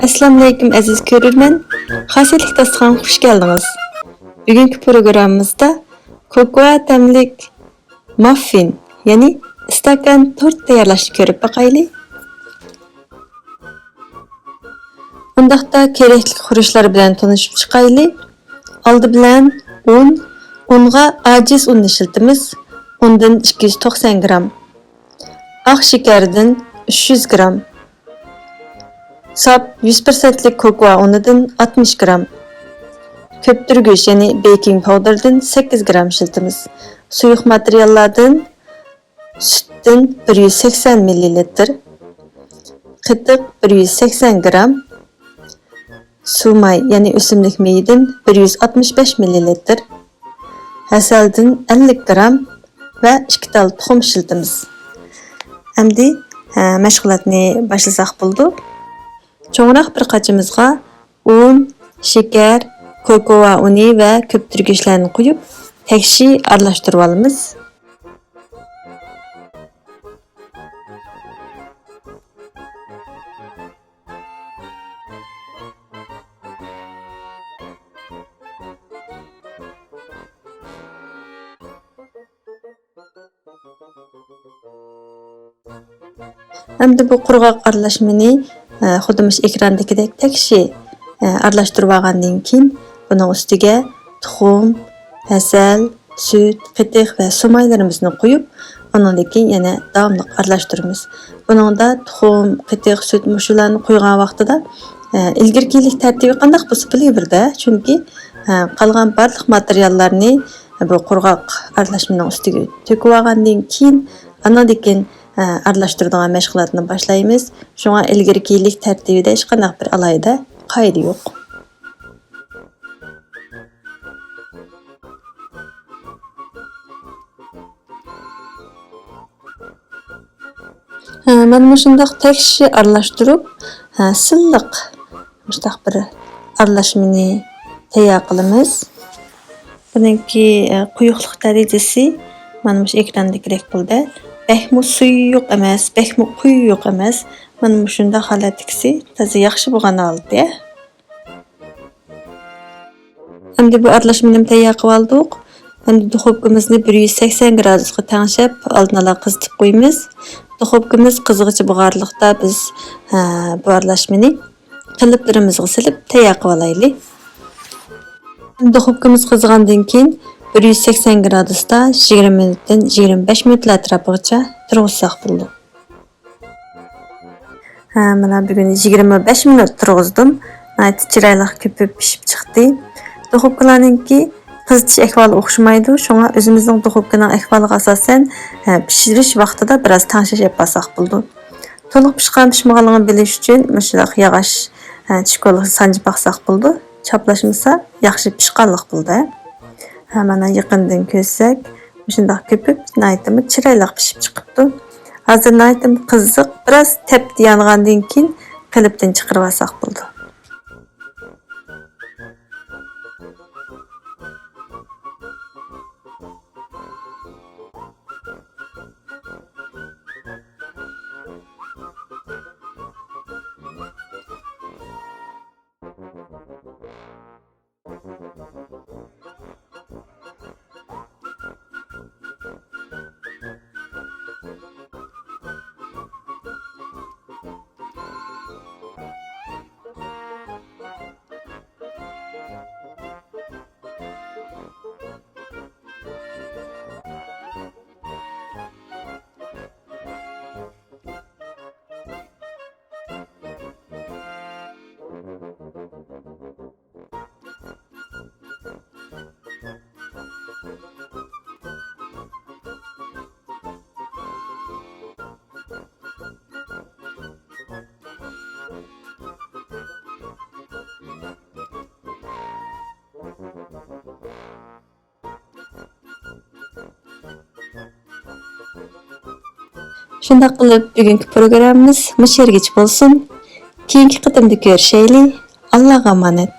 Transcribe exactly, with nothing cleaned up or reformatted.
ئەسسالامۇئەلەيكۇم ئەزىز كۆرۈرمەن، خاسىيەتلىك داستىخانغا خۇش كەلدىڭىز. بۈگۈنكى پروگراممىمىزدا كوكوا تەملىك ماففىن، يەنى ئىستاكان تورت تەييارلاشنى كۆرۈپ باقايلى. ئۇنداقتا كېرەكلىك خۇرۇچلار بىلەن تونۇشۇپ چىقايلى. ئالدى بىلەن ئۇن، ئۇنغا ئاجىز ئۇننى ئىشلىتىمىز. ئۇندىن ئىككى يۈز توقسان گرام، ئاق شېكەردىن ئۈچ يۈز گرام، ساپ يۈز پىرسەنتلىك كوكوا ئۇنىدىن ئاتمىش گرام، كۆپتۈرگۈچ، يەنى بېكىڭ پاۋدېردىن سەككىز گرام ئىشلىتىمىز. سۇيۇق ماتېرىياللاردىن سۈتتىن بىر يۈز سەكسەن مىللىلىتىر، قېتىق بىر يۈز سەكسەن گرام، سۇ ماي، يەنى ئۆسۈملۈك مېيىدىن بىر يۈز ئاتمىش بەش مىللىلىتىر، ھەسەلدىن ئەللىك گرام ۋە ئىككى تال تۇخۇم ئىشلىتىمىز. ئەمدى، ھە، مەشغۇلاتنى باشلىساق بولىدۇ. چوڭراق بىر قاچىمىزغا ئۇن، شېكەر، كوكوا ئۇنى ۋە كۆپتۈرگۈچلەرنى قۇيۇپ، تەكشى ئارىلاشتۇرۇۋالىمىز. ئەمدى بۇ قۇرغاق ئارىلاشمىنى، ئە، خۇددى مۇشۇ ئېكراندىكىدەك تەكشى، ئە، ئارىلاشتۇرۇۋالغاندىن كېيىن، بۇنىڭ ئۈستىگە تۇخۇم، ھەسەل، سۈت، قېتىق ۋە سۇ مايلىرىمىزنى قۇيۇپ، ئۇنىڭدىن كېيىن يەنە داۋاملىق ئارىلاشتۇرىمىز. بۇنىڭدا تۇخۇم، قېتىق، سۈت مۇشۇلارنى قۇيغان ۋاقتىدا، ئە، ئىلگىرىكى يىللىك تەرتىپى قانداق بولسا بولۇۋېرىدۇ، چۈنكى، ئە، قالغان بارلىق ماتېرىياللارنى بۇ قۇرغاق ئارىلاشمىنىڭ ئۈستىگە تۆكۈۋالغاندىن كېيىن، ئانىڭدىن كېيىن، ئە، ئارىلاشتۇرىدىغان مەشغۇلاتنى باشلايمىز. شۇڭا ئىلگىرىكى يىللىك تەرتىپىدە ھېچقانداق بىر ئالاھىدە قائىدە يوق. ھە، مانا مۇشۇنداق تەكشى ئارىلاشتۇرۇپ، ھە، سىلىق مۇشۇنداق بىر ئارىلاشمىنى تەييار قىلىمىز. بۇنىڭكى، ئە، قويۇقلۇق دەرىجىسى مانا مۇشۇ ئېكراندىكىدەك بولدى. بەكمۇ سۇيۇق ئەمەس، بەكمۇ قويۇق ئەمەس. مانا مۇشۇنداق ھالەتتىكىسى تازا ياخشى بولغان ھالىتى. ئەمدى بۇ ئارىلاشمىنى تەييار قىلىۋالدۇق. ئەمدى دۇخوپكىمىزنى بىر يۈز سەكسەن گرادۇسقا تەڭشەپ، ئالدىن ئالا قىزىتىپ قويىمىز. دۇخوپكىمىز قىزغىچە بولغانلىقتا بىز، ھە، بۇ ئارىلاشمىنى قېلىپلىرىمىزغا سېلىپ تەييار قىلىۋالايلى. دۇخوپكىمىز قىزىغاندىن كېيىن بىر يۈز سەكسەن گرادۇستا يىگىرمە مىنۇتتىن يىگىرمە بەش مىنۇت ئەتراپىغىچە تۇرغۇزساق بولىدۇ. ھە، مانا بۈگۈن يىگىرمە بەش مىنۇت تۇرغۇزدۇم. ناھايىتى چىرايلىق كۆپۈپ پىشىپ چىقتى. دۇخوپكىلارنىڭكى قىزىتىش ئەھۋالى ئوخشىمايدۇ، شۇڭا ئۆزىمىزنىڭ دۇخوپكىنىڭ ئەھۋالىغا ئاساسەن، ھە، پىشۇرۇش ۋاقتىدا بىراز تەڭشەش ئېلىپ بارساق بولىدۇ. تولۇق پىشقان پىشمىغانلىقىنى بىلىش ئۈچۈن مۇشۇنداق ياغاچ، ھە، چېكولىغا سانجىپ باقساق بولىدۇ. چاپلاشمىسا ياخشى پىشقانلىق بولىدۇ. ھە، مانا يېقىندىن كۆرسەك، مۇشۇنداق كۆپۈپ، ناھايىتىمۇ چىرايلىق پىشىپ چىقىپتۇ. ھازىر ناھايىتىمۇ قىزىق، بىراز تەپتى يانغاندىن كېيىن قېلىپتىن چىقىرىۋالساق بولىدۇ. شۇنداق قىلىپ، بۈگۈنكى پروگراممىمىز مۇشۇ يەرگىچە بولسۇن. كېيىنكى قېتىمدا كۆرۈشەيلى. ئاللاغا ئامانەت.